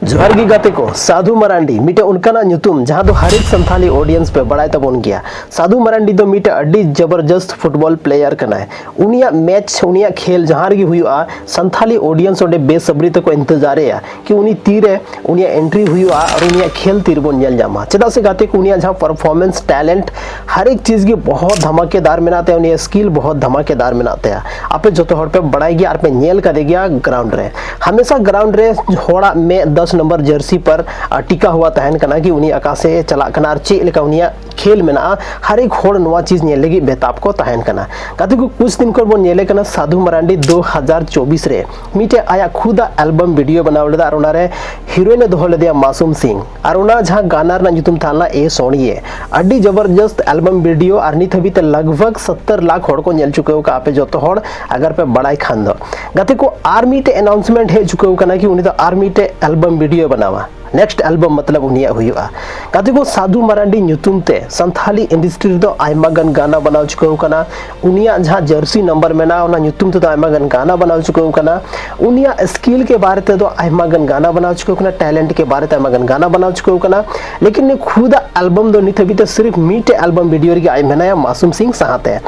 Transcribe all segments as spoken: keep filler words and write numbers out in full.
ᱡᱚᱦᱟᱨ ᱜᱮ ᱜᱟᱛᱮ ᱠᱚ, ᱥᱟᱫᱷᱩ ᱢᱟᱨᱟᱱᱰᱤ ᱢᱤᱫᱴᱮᱱ ᱚᱱᱠᱟᱱᱟᱜ ᱧᱩᱛᱩᱢ ᱡᱟᱦᱟᱸ ᱫᱚ ᱦᱟᱨᱮᱠ ᱥᱟᱱᱛᱷᱟᱞᱤ audience ᱯᱮ ᱵᱟᱲᱟᱭ ᱛᱟᱵᱚᱱ ᱜᱮᱭᱟ᱾ ᱥᱟᱫᱷᱩ ᱢᱟᱨᱟᱱᱰᱤ ᱫᱚ ᱢᱤᱫᱴᱮᱱ ᱟᱹᱰᱤ ᱡᱚᱵᱚᱨᱡᱚᱥᱛ football player ᱠᱟᱱᱟᱭ᱾ ᱩᱱᱤᱭᱟᱜ match, ᱩᱱᱤᱭᱟᱜ ᱠᱷᱮᱞ ᱡᱟᱦᱟᱸ ᱨᱮᱜᱮ ᱦᱩᱭᱩᱜᱼᱟ, ᱥᱟᱱᱛᱷᱟᱞᱤ audience ᱚᱸᱰᱮ ᱵᱮᱥᱟᱵᱨᱤ ᱛᱮᱠᱚ ᱤᱱᱛᱮᱡᱟᱨᱮᱭᱟ ᱠᱤ ᱩᱱᱤ ᱛᱤᱨᱮ ᱩᱱᱤᱭᱟᱜ entry ᱦᱩᱭᱩᱜᱼᱟ ᱟᱨ ᱩᱱᱤᱭᱟᱜ ᱠᱷᱮᱞ ᱛᱤᱨᱮᱵᱚᱱ ᱧᱮᱞ ᱧᱟᱢᱟ᱾ ᱪᱮᱫᱟᱜ ᱥᱮ ᱜᱟᱛᱮ ᱠᱚ, ᱩᱱᱤᱭᱟᱜ ᱡᱟᱦᱟᱸ performance, talent, ᱦᱟᱨᱮᱠ ᱪᱤᱡᱽ ᱜᱮ ᱵᱚᱦᱚᱛ ᱫᱷᱟᱢᱟᱠᱮᱫᱟᱨ ᱢᱮᱱᱟᱜ ᱛᱟᱭᱟ, ᱩᱱᱤᱭᱟᱜ skill ᱵᱚᱦᱚᱛ ᱫᱷᱟᱢᱟᱠᱮᱫᱟᱨ ᱢᱮᱱᱟᱜ ᱛᱟᱭᱟ᱾ ᱟᱯᱮ ᱡᱚᱛᱚ ᱦᱚᱲ ᱯᱮ ᱵᱟᱲᱟᱭ ᱜᱮᱭᱟ ᱟᱨ ᱯᱮ ᱧᱮᱞ ᱠᱟᱫᱮ ᱜᱮᱭᱟ ground ᱨᱮ᱾ ᱦᱟᱢᱮᱥᱟ ground ᱨᱮ ᱦᱚᱲᱟᱜ ᱢᱮᱫ ᱫᱚᱥ ᱱᱚᱢᱵᱚᱨ jersey ᱯᱟᱨ, ᱟ, ᱴᱤᱠᱟ ᱦᱩᱣᱟ ᱛᱟᱦᱮᱱ ᱠᱟᱱᱟ ᱠᱤ ᱩᱱᱤ ᱚᱠᱟ ᱥᱮᱫ ᱮ ᱪᱟᱞᱟᱜ ᱠᱟᱱᱟ ᱟᱨ ᱪᱮᱫ ᱞᱮᱠᱟ ᱩᱱᱤᱭᱟᱜ ᱠᱷᱮᱞ ᱢᱮᱱᱟᱜᱼᱟ᱾ ᱦᱟᱨᱮᱠ ᱦᱚᱲ ᱱᱚᱣᱟ ᱪᱤᱡᱽ ᱧᱮᱞ ᱞᱟᱹᱜᱤᱫ ᱵᱮᱛᱟᱵ ᱠᱚ ᱛᱟᱦᱮᱱ ᱠᱟᱱᱟ᱾ ᱜᱟᱛᱮ ᱠᱚ, ᱠᱩᱪ ᱫᱤᱱ ᱠᱷᱚᱱ ᱵᱚᱱ ᱧᱮᱞᱮ ᱠᱟᱱᱟ ᱥᱟᱫᱷᱩ ᱢᱟᱨᱟᱱᱰᱤ ᱫᱩ ᱦᱟᱡᱟᱨ ᱪᱚᱵᱵᱤᱥ ᱨᱮ ᱢᱤᱫᱴᱮᱡ ᱟᱭᱟᱜ ᱠᱷᱩᱫᱟ album video ᱵᱮᱱᱟᱣ ᱞᱮᱫᱟ ᱟᱨ ᱚᱱᱟᱨᱮ heroine ᱮ ᱫᱚᱦᱚ ᱞᱮᱫᱮᱭᱟ ᱢᱟᱥᱩᱢ ᱥᱤᱝ ᱟᱨ ᱚᱱᱟ ᱡᱟᱦᱟᱸ ᱜᱟᱱᱟ ᱨᱮᱱᱟᱜ ᱧᱩᱛᱩᱢ ᱛᱟᱦᱮᱸ ᱞᱮᱱᱟ ᱮ ᱥᱳᱱᱤᱭᱮ᱾ ᱟᱹᱰᱤ ᱡᱚᱵᱚᱨᱡᱚᱥᱛ album video ᱟᱨ ᱱᱤᱛ ᱦᱟᱹᱵᱤᱡ ᱛᱮ ᱞᱟᱜᱽ ᱵᱷᱟᱜᱽ ᱥᱚᱛᱛᱚᱨ ᱞᱟᱠᱷ ᱦᱚᱲ ᱠᱚ ᱧᱮᱞ ᱪᱩᱠᱟᱹᱣ ᱠᱟᱜᱼᱟ, ᱟᱯᱮ ᱡᱚᱛᱚ ᱦᱚᱲ ᱟᱜᱟᱨ ᱯᱮ ᱵᱟᱲᱟᱭ ᱠᱷᱟᱱ ᱫᱚ᱾ ᱜᱟᱛᱮ ᱠᱚ, ᱟᱨ ᱢᱤᱫᱴᱮᱡ announcement ᱦᱮᱡ ᱪᱩᱠᱟᱹᱣ ᱠᱟᱱᱟ ᱠᱤ ᱩᱱᱤ ᱫᱚ ᱟᱨ ᱢᱤᱫᱴᱮᱡ album video ᱵᱮᱱᱟᱣᱟ᱾ Next album ᱢᱚᱛᱞᱚᱵ ᱩᱱᱤᱭᱟᱜ ᱦᱩᱭᱩᱜᱼᱟ᱾ ᱜᱟᱛᱮ ᱠᱚ, ᱥᱟᱫᱷᱩ ᱢᱟᱨᱟᱱᱰᱤ ᱧᱩᱛᱩᱢ ᱛᱮ ᱥᱟᱱᱛᱷᱟᱞᱤ industry ᱨᱮᱫᱚ ᱟᱭᱢᱟ ᱜᱟᱱ ᱜᱟᱱᱟ ᱵᱮᱱᱟᱣ ᱪᱩᱠᱟᱹᱣ ᱠᱟᱱᱟ᱾ ᱩᱱᱤᱭᱟᱜ ᱡᱟᱦᱟᱸ jersey number ᱢᱮᱱᱟᱜᱼᱟ, ᱚᱱᱟ ᱧᱩᱛᱩᱢ ᱛᱮᱫᱚ ᱟᱭᱢᱟ ᱜᱟᱱ ᱜᱟᱱᱟ ᱵᱮᱱᱟᱣ ᱪᱩᱠᱟᱹᱣ ᱠᱟᱱᱟ᱾ ᱩᱱᱤᱭᱟᱜ skill ᱠᱮ ᱵᱟᱨᱮ ᱛᱮᱫᱚ ᱟᱭᱢᱟ ᱜᱟᱱ ᱜᱟᱱᱟ ᱵᱮᱱᱟᱣ ᱪᱩᱠᱟᱹᱣ ᱠᱟᱱᱟ, talent ᱠᱮ ᱵᱟᱨᱮ ᱛᱮ ᱟᱭᱢᱟ ᱜᱟᱱ ᱜᱟᱱᱟ ᱵᱮᱱᱟᱣ ᱪᱩᱠᱟᱹᱣ ᱠᱟᱱᱟ᱾ ᱞᱮᱠᱤᱱ ᱱᱤᱭᱟᱹ ᱠᱷᱩᱫᱟ album ᱫᱚ ᱱᱤᱛ ᱦᱟᱹᱵᱤᱡ ᱛᱮ ᱥᱤᱨᱤᱯ ᱢᱤᱫᱴᱮᱡ album video ᱨᱮᱜᱮ ᱟᱡ ᱢᱮᱱᱟᱭᱟ ᱢᱟᱥᱩᱢ ᱥᱤᱝ ᱥᱟᱦᱟᱛᱮ᱾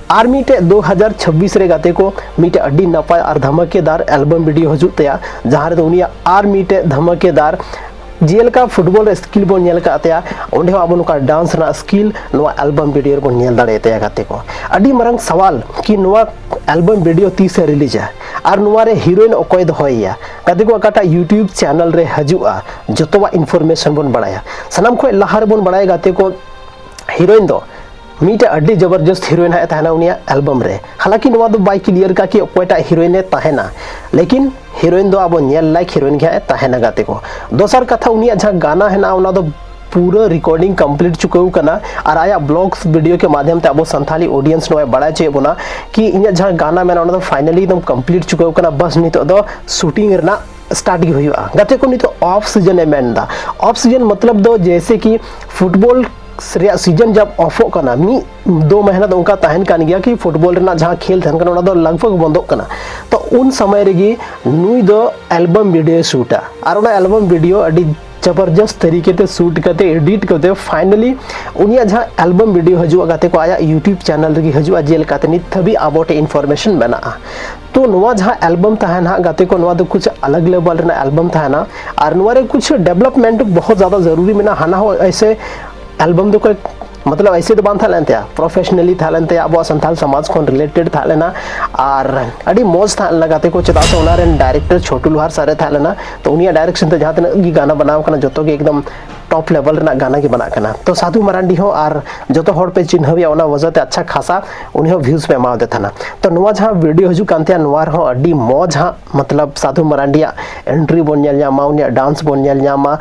ᱟᱨ ᱢᱤᱫᱴᱮᱡ ᱫᱩ ᱦᱟᱡᱟᱨ ᱪᱷᱟᱵᱵᱤᱥ ᱨᱮ ᱜᱟᱛᱮ ᱠᱚ ᱢᱤᱫᱴᱮᱡ ᱟᱹᱰᱤ ᱱᱟᱯᱟᱭ ᱟᱨ ᱫᱷᱟᱢᱟᱠᱮᱫᱟᱨ album video ᱦᱤᱡᱩᱜ ᱛᱟᱭᱟ, ᱡᱟᱦᱟᱸ ᱨᱮᱫᱚ ᱩᱱᱤᱭᱟᱜ ᱟᱨ ᱢᱤᱫᱴᱮᱡ ᱫᱷᱟᱢᱟᱠᱮᱫᱟᱨ ᱡᱮᱞᱮᱠᱟ football ᱨᱮ skill ᱵᱚᱱ ᱧᱮᱞ ᱟᱠᱟᱫ ᱛᱟᱭᱟ, ᱚᱸᱰᱮ ᱦᱚᱸ ᱟᱵᱚ ᱱᱚᱝᱠᱟ dance ᱨᱮᱱᱟᱜ skill ᱱᱚᱣᱟ album video ᱨᱮᱵᱚᱱ ᱧᱮᱞ ᱫᱟᱲᱮᱭᱟᱛᱟᱭᱟ ᱜᱟᱛᱮ ᱠᱚ᱾ ᱟᱹᱰᱤ ᱢᱟᱨᱟᱝ ᱥᱟᱣᱟᱞ ᱠᱤ ᱱᱚᱣᱟ album video ᱛᱤᱥᱮ releaseᱟ ᱟᱨ ᱱᱚᱣᱟ ᱨᱮ heroine ᱚᱠᱚᱭ ᱫᱚᱦᱚᱭᱮᱭᱟ? ᱜᱟᱛᱮ ᱠᱚ, ᱚᱠᱟᱴᱟᱜ YouTube channel ᱨᱮ ᱦᱤᱡᱩᱜᱼᱟ, ᱡᱚᱛᱚᱣᱟᱜ information ᱵᱚᱱ ᱵᱟᱲᱟᱭᱟ᱾ ᱥᱟᱱᱟᱢ ᱠᱷᱚᱱ ᱞᱟᱦᱟ ᱨᱮᱵᱚᱱ ᱵᱟᱲᱟᱭᱟ ᱜᱟᱛᱮ ᱠᱚ, heroine ᱫᱚ ᱢᱤᱫᱴᱮᱡ ᱟᱹᱰᱤ ᱡᱚᱵᱚᱨᱡᱚᱥᱛ heroine ᱦᱟᱸᱜ ᱮ ᱛᱟᱦᱮᱱᱟ ᱩᱱᱤᱭᱟᱜ album ᱨᱮ᱾ ᱦᱟᱞᱟᱝᱠᱤ ᱱᱚᱣᱟ ᱫᱚ ᱵᱟᱭ clear ᱠᱟ ᱠᱤ ᱚᱠᱚᱭᱴᱟᱜ heroine ᱮ ᱛᱟᱦᱮᱱᱟ, ᱞᱮᱠᱤᱱ heroine ᱫᱚ ᱟᱵᱚ ᱧᱮᱞ ᱞᱟᱭᱤᱠ heroine ᱜᱮ ᱦᱟᱸᱜ ᱮ ᱛᱟᱦᱮᱱᱟ ᱜᱟᱛᱮ ᱠᱚ᱾ ᱫᱚᱥᱟᱨ ᱠᱟᱛᱷᱟ, ᱩᱱᱤᱭᱟᱜ ᱡᱟᱦᱟᱸ ᱜᱟᱱᱟ ᱦᱮᱱᱟᱜᱼᱟ, ᱚᱱᱟ ᱫᱚ ᱯᱩᱨᱟᱹ recording complete ᱪᱩᱠᱟᱹᱣ ᱠᱟᱱᱟ ᱟᱨ ᱟᱭᱟᱜ vlogs video ᱠᱮ ᱢᱟᱫᱷᱭᱚᱢ ᱛᱮ ᱟᱵᱚ ᱥᱟᱱᱛᱷᱟᱞᱤ audience ᱱᱚᱣᱟᱭ ᱵᱟᱲᱟᱭ ᱦᱚᱪᱚᱭᱮᱫ ᱵᱚᱱᱟ ᱠᱤ ᱤᱧᱟᱹᱜ ᱡᱟᱦᱟᱸ ᱜᱟᱱᱟ ᱢᱮᱱᱟᱜᱼᱟ, ᱚᱱᱟ ᱫᱚ finally ᱮᱠᱫᱚᱢ complete ᱪᱩᱠᱟᱹᱣ ᱠᱟᱱᱟ, ᱵᱟᱥ ᱱᱤᱛᱚᱜ ᱫᱚ shooting ᱨᱮᱱᱟᱜ start ᱜᱮ ᱦᱩᱭᱩᱜᱼᱟ᱾ ᱜᱟᱛᱮ ᱠᱚ, ᱱᱤᱛᱚᱜ off season ᱮ ᱢᱮᱱ ᱮᱫᱟ᱾ Off season ᱢᱚᱛᱞᱚᱵ ᱫᱚ ᱡᱮᱭᱥᱮ ᱠᱤ football ᱨᱮᱭᱟᱜ ᱥᱤᱡᱚᱱ ᱡᱟᱵ ᱚᱯᱷᱚᱜ ᱠᱟᱱᱟ, ᱢᱤᱫ ᱫᱚ ᱢᱟᱹᱦᱱᱟᱹ ᱫᱚ ᱚᱱᱠᱟ ᱛᱟᱦᱮᱱ ᱠᱟᱱ ᱜᱮᱭᱟ ᱠᱤ ᱯᱷᱩᱴᱵᱚᱞ ᱨᱮᱱᱟᱜ ᱡᱟᱦᱟᱸ ᱠᱷᱮᱞ ᱛᱟᱦᱮᱱ ᱠᱟᱱᱟ ᱚᱱᱟ ᱫᱚ ᱞᱟᱜᱽ ᱵᱷᱟᱜᱽ ᱵᱚᱱᱫᱚᱜ ᱠᱟᱱᱟ᱾ ᱛᱚ ᱩᱱ ᱥᱚᱢᱚᱭ ᱨᱮᱜᱮ ᱱᱩᱭ ᱫᱚ ᱮᱞᱵᱟᱢ ᱵᱷᱤᱰᱤᱭᱳᱭ ᱥᱩᱴᱟ, ᱟᱨ ᱚᱱᱟ ᱮᱞᱵᱟᱢ ᱵᱷᱤᱰᱤᱭᱳ ᱟᱹᱰᱤ ᱡᱚᱵᱚᱨᱡᱚᱥᱛ ᱛᱟᱹᱨᱤᱠᱟ ᱛᱮ ᱥᱩᱴ ᱠᱟᱛᱮ, ᱮᱰᱤᱴ ᱠᱟᱛᱮ, ᱯᱷᱟᱭᱱᱟᱞᱤ ᱩᱱᱤᱭᱟᱜ ᱡᱟᱦᱟᱸ ᱮᱞᱵᱟᱢ ᱵᱷᱤᱰᱤᱭᱳ ᱦᱤᱡᱩᱜᱼᱟ ᱜᱟᱛᱮ ᱠᱚ, ᱟᱭᱟᱜ ᱭᱩᱴᱩᱵᱽ ᱪᱮᱱᱮᱞ ᱨᱮᱜᱮ ᱦᱤᱡᱩᱜᱼᱟ, ᱡᱮᱞᱮᱠᱟᱛᱮ ᱱᱤᱛ ᱫᱷᱟᱹᱵᱤᱡ ᱟᱵᱚ ᱴᱷᱮᱱ ᱤᱱᱯᱷᱚᱨᱢᱮᱥᱚᱱ ᱢᱮᱱᱟᱜᱼᱟ᱾ ᱛᱚ ᱱᱚᱣᱟ ᱡᱟᱦᱟᱸ ᱮᱞᱵᱟᱢ ᱛᱟᱦᱮᱱᱟ ᱦᱟᱸᱜ ᱜᱟᱛᱮ ᱠᱚ, ᱱᱚᱣᱟ ᱫᱚ ᱠᱩᱪ ᱟᱞᱟᱜᱽ ᱞᱮᱵᱮᱞ ᱨᱮᱱᱟᱜ ᱮᱞᱵᱟᱢ ᱛᱟᱦᱮᱱᱟ, ᱟᱨ ᱱᱚᱣᱟ ᱨᱮ ᱠᱩᱪ ᱰᱮᱵᱷᱞᱚᱯᱢᱮᱱᱴ ᱵᱚᱦᱩᱛ ᱡᱟᱫᱟ ᱡᱟᱹᱨᱩᱨᱤ ᱢᱮᱱᱟᱜᱼᱟ᱾ ᱦᱟᱱᱟ ᱦᱚᱸ ᱮᱭᱥᱮ ᱮᱞᱵᱟᱢ ᱫᱚ ᱠᱚᱭ ᱢᱚᱛᱞᱚᱵ ᱮᱭᱥᱮ ᱫᱚ ᱵᱟᱝ ᱛᱟᱦᱮᱸ ᱞᱮᱱ ᱛᱟᱭᱟ, ᱯᱨᱚᱯᱷᱮᱥᱱᱟᱞᱤ ᱛᱟᱦᱮᱸ ᱞᱮᱱ ᱛᱟᱭᱟ, ᱟᱵᱚᱣᱟᱜ ᱥᱟᱱᱛᱟᱲ ᱥᱚᱢᱟᱡᱽ ᱠᱷᱚᱱ ᱨᱤᱞᱮᱴᱮᱰ ᱛᱟᱦᱮᱸ ᱞᱮᱱᱟ, ᱟᱨ ᱟᱹᱰᱤ ᱢᱚᱡᱽ ᱛᱟᱦᱮᱸ ᱞᱮᱱᱟ ᱜᱟᱛᱮ ᱠᱚ, ᱪᱮᱫᱟᱜ ᱥᱮ ᱚᱱᱟ ᱨᱮᱱ ᱰᱟᱭᱨᱮᱠᱴᱚᱨ ᱪᱷᱳᱴᱩ ᱞᱳᱦᱟᱨ ᱥᱟᱨ ᱮ ᱛᱟᱦᱮᱸ ᱞᱮᱱᱟ᱾ ᱛᱚ ᱩᱱᱤᱭᱟᱜ ᱰᱟᱭᱨᱮᱠᱥᱚᱱ ᱛᱮ ᱡᱟᱦᱟᱸ ᱛᱤᱱᱟᱹᱜ ᱜᱮ ᱜᱟᱱᱟ ᱵᱮᱱᱟᱣ ᱠᱟᱱᱟ ᱡᱚᱛᱚ ᱜᱮ ᱮᱠᱫᱚᱢ ᱴᱚᱯ ᱞᱮᱵᱮᱞ ᱨᱮᱱᱟᱜ ᱜᱟᱱᱟ ᱜᱮ ᱵᱮᱱᱟᱜ ᱠᱟᱱᱟ᱾ ᱛᱚ ᱥᱟᱫᱷᱩ ᱢᱟᱨᱟᱱᱰᱤ ᱦᱚᱸ ᱟᱨ ᱡᱚᱛᱚ ᱦᱚᱲ ᱯᱮ ᱪᱤᱱᱦᱟᱹᱣᱮᱭᱟ, ᱚᱱᱟ ᱣᱟᱡᱟ ᱛᱮ ᱟᱪᱪᱷᱟ ᱠᱷᱟᱥᱟ ᱩᱱᱤ ᱦᱚᱸ ᱵᱷᱤᱭᱩᱡᱽ ᱯᱮ ᱮᱢᱟᱣᱟᱫᱮ ᱛᱟᱦᱮᱱᱟ᱾ ᱛᱚ ᱱᱚᱣᱟ ᱡᱟᱦᱟᱸ ᱵᱷᱤᱰᱤᱭᱳ ᱦᱤᱡᱩᱜ ᱠᱟᱱ ᱛᱟᱦᱮᱸᱫ, ᱱᱚᱣᱟ ᱨᱮᱦᱚᱸ ᱟᱹᱰᱤ ᱢᱚᱡᱽ ᱦᱟᱸᱜ ᱢᱚᱛᱞᱚᱵ ᱥᱟᱫᱷᱩ ᱢᱟᱨᱟᱱᱰᱤᱭᱟᱜ ᱮᱱᱴᱨᱤ ᱵᱚᱱ ᱧᱮᱞ ᱧᱟᱢᱟ, ᱩᱱᱤᱭᱟᱜ ᱰᱟᱱᱥ ᱵᱚᱱ ᱧᱮᱞ ᱧᱟᱢᱟ,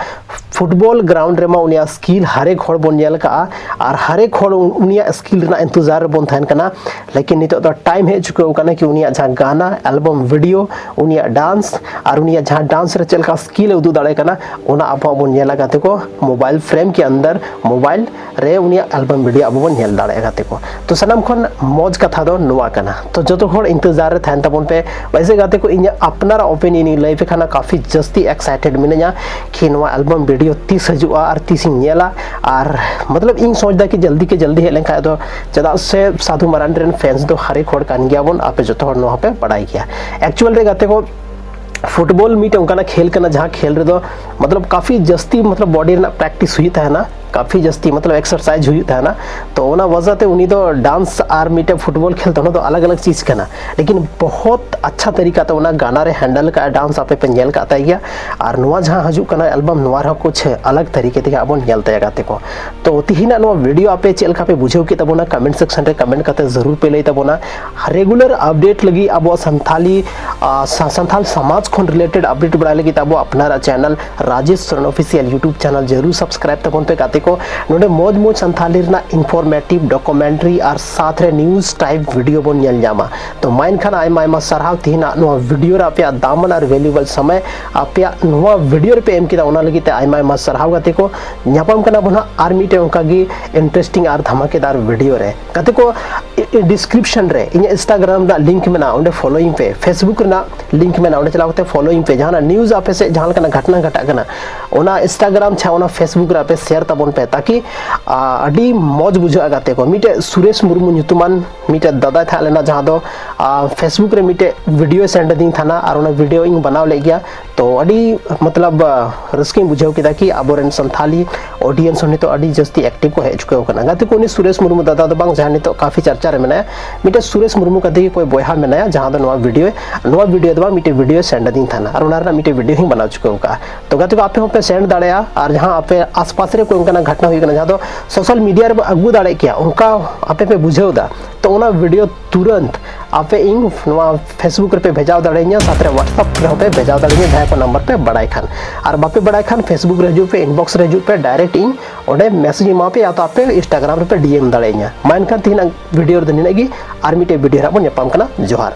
ᱯᱷᱩᱴᱵᱚᱞ ᱜᱨᱟᱣᱩᱱᱰ ᱨᱮᱢᱟ ᱩᱱᱤᱭᱟᱜ ᱥᱠᱤᱞ ᱦᱟᱨᱮᱠ ᱦᱚᱲ ᱵᱚᱱ ᱧᱮᱞ ᱠᱟᱜᱼᱟ, ᱟᱨ ᱦᱟᱨᱮᱠ ᱦᱚᱲ ᱩᱱᱤᱭᱟᱜ ᱥᱠᱤᱞ ᱨᱮᱱᱟᱜ ᱤᱱᱛᱮᱡᱟᱨ ᱨᱮᱵᱚᱱ ᱛᱟᱦᱮᱱ ᱠᱟᱱᱟ᱾ ᱞᱮᱠᱤᱱ ᱱᱤᱛᱚᱜ ᱫᱚ ᱴᱟᱭᱤᱢ ᱦᱮᱡ ᱪᱩᱠᱟᱹᱣ ᱠᱟᱱᱟ ᱠᱤ ᱩᱱᱤᱭᱟᱜ ᱡᱟᱦᱟᱸ ᱜᱟᱱᱟ, ᱮᱞᱵᱟᱢ ᱵᱷᱤᱰᱤᱭᱳ, ᱩᱱᱤᱭᱟᱜ ᱰᱟᱱᱥ, ᱟᱨ ᱩᱱᱤᱭᱟᱜ ᱡᱟᱦᱟᱸ ᱰᱟᱱᱥ ᱨᱮ ᱪᱮᱫ ᱞᱮᱠᱟ ᱥᱠᱤᱞ ᱮ ᱩᱫᱩᱜ ᱫᱟᱲᱮ ᱠᱟᱱᱟ, ᱚᱱᱟ ᱟᱵᱚ ᱵᱚᱱ ᱧᱮᱞᱟ ᱜᱟᱛᱮ ᱠᱚ, ᱢᱳᱵᱟᱭᱤᱞ ᱯᱷᱨᱮᱢ ᱠᱮ ᱟᱱᱫᱟᱨ, ᱢᱳᱵᱟᱭᱤᱞ ᱨᱮ ᱩᱱᱤᱭᱟᱜ ᱮᱞᱵᱟᱢ ᱵᱷᱤᱰᱤᱭᱳ ᱟᱵᱚ ᱵᱚᱱ ᱧᱮᱞ ᱫᱟᱲᱮᱭᱟᱜᱼᱟ ᱜᱟᱛᱮ ᱠᱚ᱾ ᱛᱚ ᱥᱟᱱᱟᱢ ᱠᱷᱚᱱ ᱢᱚᱡᱽ ᱠᱟᱛᱷᱟ ᱫᱚ ᱱᱚᱣᱟ ᱠᱟᱱᱟ᱾ ᱛᱚ ᱡᱚᱛᱚ ᱦᱚᱲ ᱤᱱᱛᱮᱡᱟᱨ ᱨᱮ ᱛᱟᱦᱮᱱ ᱛᱟᱵᱚᱱ ᱯᱮ᱾ ᱵᱟᱭᱥᱮ ᱜᱟᱛᱮ ᱠᱚ, ᱤᱧᱟᱹᱜ ᱟᱯᱱᱟᱨᱟᱜ ᱚᱯᱤᱱᱤᱭᱚᱱ ᱤᱧ ᱞᱟᱹᱭ ᱯᱮ ᱠᱷᱟᱱ, ᱠᱟᱯᱷᱤ ᱡᱟᱹᱥᱛᱤ ᱮᱠᱥᱟᱭᱴᱮᱰ ᱢᱤᱱᱟᱹᱧᱟ ᱠᱤ ᱱᱚᱣᱟ ᱮᱞᱵᱟᱢ ᱵᱷᱤᱰᱤᱭᱳ ᱛᱤᱥ ᱦᱤᱡᱩᱜᱼᱟ ᱟᱨ ᱛᱤᱥ ᱤᱧ ᱧᱮᱞᱟ᱾ ᱟᱨ ᱢᱚᱛᱞᱚᱵ ᱤᱧ ᱥᱚᱪ ᱫᱟ ᱠᱤ ᱡᱚᱞᱫᱤ ᱠᱮ ᱡᱚᱞᱫᱤ ᱦᱮᱡ ᱞᱮᱱᱠᱷᱟᱱ ᱫᱚ, ᱪᱮᱫᱟᱜ ᱥᱮ ᱥᱟᱫᱷᱩ ᱢᱟᱨᱟᱱᱰᱤ ᱨᱮᱱ ᱯᱷᱮᱱᱥ ᱫᱚ ᱦᱟᱨᱮᱠ ᱦᱚᱲ ᱠᱟᱱ ᱜᱮᱭᱟᱵᱚᱱ, ᱟᱯᱮ ᱡᱚᱛᱚ ᱦᱚᱲ ᱱᱚᱣᱟ ᱯᱮ ᱵᱟᱲᱟᱭ ᱜᱮᱭᱟ᱾ ᱮᱠᱪᱩᱭᱟᱞ ᱨᱮ ᱜᱟᱛᱮ ᱠᱚ, ᱯᱷᱩᱴᱵᱚᱞ ᱢᱤᱫᱴᱮᱱ ᱚᱱᱠᱟᱱᱟᱜ ᱠᱷᱮᱞ ᱠᱟᱱᱟ ᱡᱟᱦᱟᱸ ᱠᱷᱮᱞ ᱨᱮᱫᱚ ᱢᱚᱛᱞᱚᱵ ᱠᱟᱯᱷᱤ ᱡᱟᱹᱥᱛᱤ ᱢᱚᱛᱞᱚᱵ ᱵᱚᱰᱤ ᱨᱮᱱᱟᱜ ᱯᱨᱮᱠᱴᱤᱥ ᱦᱩᱭᱩᱜ ᱛᱟᱦᱮᱱᱟ, ᱠᱟᱯᱷᱤ ᱡᱟᱹᱥᱛᱤ ᱢᱚᱛᱞᱚᱵ ᱮᱠᱥᱟᱨᱥᱟᱭᱤᱡᱽ ᱦᱩᱭᱩᱜ ᱛᱟᱦᱮᱱᱟ᱾ ᱛᱚ ᱚᱱᱟ ᱣᱟᱡᱟ ᱛᱮ ᱩᱱᱤ ᱫᱚ ᱰᱟᱱᱥ ᱟᱨ ᱢᱤᱫᱴᱮᱱ ᱯᱷᱩᱴᱵᱚᱞ ᱠᱷᱮᱞ ᱫᱚᱱᱚ ᱫᱚ ᱟᱞᱟᱜᱽ ᱟᱞᱟᱜᱽ ᱪᱤᱡᱽ ᱠᱟᱱᱟ, ᱞᱮᱠᱤᱱ ᱵᱚᱦᱚᱛ ᱟᱪᱪᱷᱟ ᱛᱟᱨᱤᱠᱟ ᱛᱮ ᱚᱱᱟ ᱜᱟᱱᱟ ᱨᱮ ᱦᱮᱱᱰᱮᱞ ᱠᱟᱜᱼᱟ, ᱰᱟᱱᱥ ᱟᱯᱮ ᱯᱮ ᱧᱮᱞ ᱠᱟᱜ ᱛᱟᱭ ᱜᱮᱭᱟ᱾ ᱟᱨ ᱱᱚᱣᱟ ᱡᱟᱦᱟᱸ ᱦᱤᱡᱩᱜ ᱠᱟᱱᱟ ᱮᱞᱵᱟᱢ, ᱱᱚᱣᱟ ᱨᱮᱦᱚᱸ ᱠᱩᱪᱷ ᱟᱞᱟᱜᱽ ᱛᱟᱨᱤᱠᱟ ᱛᱮᱜᱮ ᱟᱵᱚᱱ ᱧᱮᱞ ᱛᱟᱭᱟ ᱜᱟᱛᱮ ᱠᱚ᱾ ᱛᱚ ᱛᱤᱦᱤᱧᱟᱜ ᱱᱚᱣᱟ ᱵᱷᱤᱰᱤᱭᱳ ᱟᱯᱮ ᱪᱮᱫ ᱞᱮᱠᱟ ᱯᱮ ᱵᱩᱡᱷᱟᱹᱣ ᱠᱮᱫ ᱛᱟᱵᱚᱱᱟ, ᱠᱚᱢᱮᱱᱴ ᱥᱮᱠᱥᱚᱱ ᱨᱮ ᱠᱚᱢᱮᱱᱴ ᱠᱟᱛᱮ ᱡᱟᱹᱨᱩᱲ ᱯᱮ ᱞᱟᱹᱭ ᱛᱟᱵᱚᱱᱟ᱾ ᱨᱮᱜᱩᱞᱟᱨ ᱟᱯᱰᱮᱴ ᱞᱟᱹᱜᱤᱫ ᱟᱵᱚᱣᱟᱜ ᱥᱟᱱᱛᱷᱟᱞᱤ, ᱟ, ᱥᱟ-, ᱥᱟᱱᱛᱷᱟᱞ ᱥᱚᱢᱟᱡᱽ ᱠᱷᱚᱱ related update ᱵᱟᱲᱟᱭ ᱞᱟᱹᱜᱤᱫ ᱟᱵᱚ ᱟᱯᱱᱟᱨᱟᱜ channel Rajesh Soren official YouTube channel ᱡᱟᱹᱨᱩᱲ subscribe ᱛᱟᱵᱚᱱ ᱯᱮ ᱜᱟᱛᱮ ᱠᱚ᱾ ᱱᱚᱰᱮ ᱢᱚᱡᱽ ᱢᱚᱡᱽ ᱥᱟᱱᱛᱷᱟᱞᱤ ᱨᱮᱱᱟᱜ informative, documentary ᱟᱨ ᱥᱟᱛ ᱨᱮ news type video ᱵᱚᱱ ᱧᱮᱞ ᱧᱟᱢᱟ᱾ ᱛᱚ ᱢᱟ ᱮᱱᱠᱷᱟᱱ ᱟᱭᱢᱟ ᱟᱭᱢᱟ ᱥᱟᱨᱦᱟᱣ ᱛᱮᱦᱮᱧᱟᱜ ᱱᱚᱣᱟ video ᱨᱮ ᱟᱯᱮᱭᱟᱜ ᱫᱟᱢᱟᱱ ᱟᱨ valuable ᱥᱚᱢᱚᱭ ᱟᱯᱮᱭᱟᱜ ᱱᱚᱣᱟ video ᱨᱮᱯᱮ ᱮᱢ ᱠᱮᱫᱟ, ᱚᱱᱟ ᱞᱟᱹᱜᱤᱫ ᱛᱮ ᱟᱭᱢᱟ ᱟᱭᱢᱟ ᱥᱟᱨᱦᱟᱣ ᱜᱟᱛᱮ ᱠᱚ᱾ ᱧᱟᱯᱟᱢ ᱠᱟᱱᱟ ᱵᱚᱱ ᱦᱟᱸᱜ ᱟᱨ ᱢᱤᱫᱴᱮᱱ ᱚᱱᱠᱟᱜᱮ interesting ᱟᱨ ᱫᱷᱟᱢᱟᱠᱮᱫᱟᱨ video ᱨᱮ᱾ ᱜᱟᱛᱮ ᱠᱚ, description ᱨᱮ ᱤᱧᱟᱹᱜ Instagram ᱨᱮᱱᱟᱜ link ᱢᱮᱱᱟᱜᱼᱟ, ᱚᱸᱰᱮ following ᱯᱮ᱾ Facebook ᱨᱮᱱᱟᱜ link ᱢᱮᱱᱟᱜᱼᱟ, ᱚᱸᱰᱮ ᱪᱟᱞᱟᱣ ᱠᱟᱛᱮ following ᱯᱮ᱾ ᱡᱟᱦᱟᱱᱟᱜ news ᱟᱯᱮ ᱥᱮᱫ ᱡᱟᱦᱟᱸ ᱞᱮᱠᱟᱱᱟᱜ ᱜᱷᱟᱴᱱᱟ ᱜᱷᱟᱴᱟᱜ ᱠᱟᱱᱟ, ᱚᱱᱟ Instagram ᱪᱷᱟ ᱚᱱᱟ Facebook ᱨᱮ ᱟᱯᱮ share ᱛᱟᱵᱚᱱ ᱯᱮ, ᱛᱟᱠᱤ ᱟ, ᱟᱹᱰᱤ ᱢᱚᱡᱽ ᱵᱩᱡᱷᱟᱹᱜᱼᱟ ᱜᱟᱛᱮ ᱠᱚ᱾ ᱢᱤᱫᱴᱮᱡ ᱥᱩᱨᱮᱥ ᱢᱩᱨᱢᱩ ᱧᱩᱛᱩᱢᱟᱱ ᱢᱤᱫᱴᱮᱡ ᱫᱟᱫᱟᱭ ᱛᱟᱦᱮᱸ ᱞᱮᱱᱟ, ᱡᱟᱦᱟᱸ ᱫᱚ ᱟ, Facebook ᱨᱮ ᱢᱤᱫᱴᱮᱡ video send ᱟᱹᱫᱤᱧ ᱛᱟᱦᱮᱱᱟ ᱟᱨ ᱚᱱᱟ video ᱤᱧ ᱵᱮᱱᱟᱣ ᱞᱮᱫ ᱜᱮᱭᱟ᱾ ᱛᱚ ᱟᱹᱰᱤ ᱢᱚᱛᱞᱚᱵ ᱟ, ᱨᱟᱹᱥᱠᱟᱹᱧ ᱵᱩᱡᱷᱟᱹᱣ ᱠᱮᱫᱟ ᱠᱤ ᱟᱵᱚᱨᱮᱱ ᱥᱟᱱᱛᱷᱟᱞᱤ audience ᱦᱚᱸ ᱱᱤᱛᱚᱜ ᱟᱹᱰᱤ ᱡᱟᱹᱥᱛᱤ active ᱠᱚ ᱦᱮᱡ ᱪᱩᱠᱟᱹᱣ ᱠᱟᱱᱟ᱾ ᱜᱟᱛᱮ ᱠᱚ, ᱩᱱᱤ ᱥᱩᱨᱮᱥ ᱢᱩᱨᱢᱩ ᱫᱟᱫᱟ ᱫᱚ ᱵᱟᱝ, ᱡᱟᱦᱟᱸᱭ ᱱᱤᱛᱚᱜ ᱠᱟᱯᱷᱤ ᱪᱟᱨᱪᱟ ᱨᱮ ᱢᱮᱱᱟᱭᱟ, ᱢᱤᱫᱴᱮᱡ ᱥᱩᱨᱮᱥ ᱢᱩᱨᱢᱩ ᱠᱟᱛᱮ ᱜᱮ ᱠᱚᱭ ᱵᱚᱭᱦᱟ ᱢᱮᱱᱟᱭᱟ, ᱡᱟᱦᱟᱸ ᱫᱚ ᱱᱚᱣᱟ video, ᱱᱚᱣᱟ video ᱫᱚ ᱵᱟᱝ, ᱢᱤᱫᱴᱮᱡ video send ᱟᱹᱫᱤᱧ ᱛᱟᱦᱮᱱᱟ ᱟᱨ ᱚᱱᱟ ᱨᱮᱱᱟᱜ ᱢᱤᱫᱴᱮᱡ video ᱦᱚᱸᱧ ᱵᱮᱱᱟᱣ ᱪᱩᱠᱟᱹᱣ ᱠᱟᱜᱼᱟ᱾ ᱛᱚ ᱜᱟᱛᱮ ᱠᱚ, ᱟᱯᱮ ᱦᱚᱸᱯᱮ send ᱫᱟᱲᱮᱭᱟᱜᱼᱟ ᱟᱨ ᱡᱟᱦᱟᱸ ᱟᱯᱮ ᱟᱥᱯᱟᱥ ᱨᱮ ᱠᱚᱭ ᱚᱱᱠᱟᱱᱟᱜ ᱜᱷᱟᱴᱱᱟ ᱦᱩᱭᱩᱜ ᱠᱟᱱᱟ, ᱡᱟᱦᱟᱸ ᱫᱚ social media ᱨᱮᱵᱚ ᱟᱹᱜᱩ ᱫᱟᱲᱮᱭᱟᱜ ᱠᱮᱭᱟ, ᱚᱱᱠᱟ ᱟᱯᱮ ᱯᱮ ᱵᱩᱡᱷᱟᱹᱣ ᱮᱫᱟ, ᱛᱚ ᱚᱱᱟ video ᱛᱩᱨᱟᱹᱱᱛ ᱟᱯᱮ ᱤᱧ ᱱᱚᱣᱟ Facebook ᱨᱮᱯᱮ ᱵᱷᱮᱡᱟᱣ ᱫᱟᱲᱮᱭᱟᱹᱧᱟ, ᱥᱟᱶᱛᱮ WhatsApp ᱨᱮᱦᱚᱸ ᱯᱮ ᱵᱷᱮᱡᱟᱣ ᱫᱟᱲᱮᱭᱟᱹᱧᱟ, ᱡᱟᱦᱟᱸᱭ ᱠᱚ number ᱯᱮ ᱵᱟᱲᱟᱭ ᱠᱷᱟᱱ᱾ ᱟᱨ ᱵᱟᱯᱮ ᱵᱟᱲᱟᱭ ᱠᱷᱟᱱ Facebook ᱨᱮ ᱦᱤᱡᱩᱜ ᱯᱮ, inbox ᱨᱮ ᱦᱤᱡᱩᱜ ᱯᱮ, direct ᱤᱧ ᱚᱸᱰᱮ message ᱤᱧ ᱮᱢᱟ ᱯᱮᱭᱟ, ᱭᱟ ᱛᱚ ᱟᱯᱮ Instagram ᱨᱮᱯᱮ D M ᱫᱟᱲᱮᱭᱟᱹᱧᱟ᱾ ᱢᱟ ᱮᱱᱠᱷᱟᱱ ᱛᱮᱦᱮᱧᱟᱜ video ᱨᱮᱫᱚ ᱱᱤᱱᱟᱹᱜ ᱜᱮ, ᱟᱨ ᱢᱤᱫᱴᱮᱡ video ᱨᱮ ᱦᱟᱸᱜ ᱵᱚᱱ ᱧᱟᱯᱟᱢ ᱠᱟᱱᱟ᱾ ᱡᱚᱦᱟᱨ᱾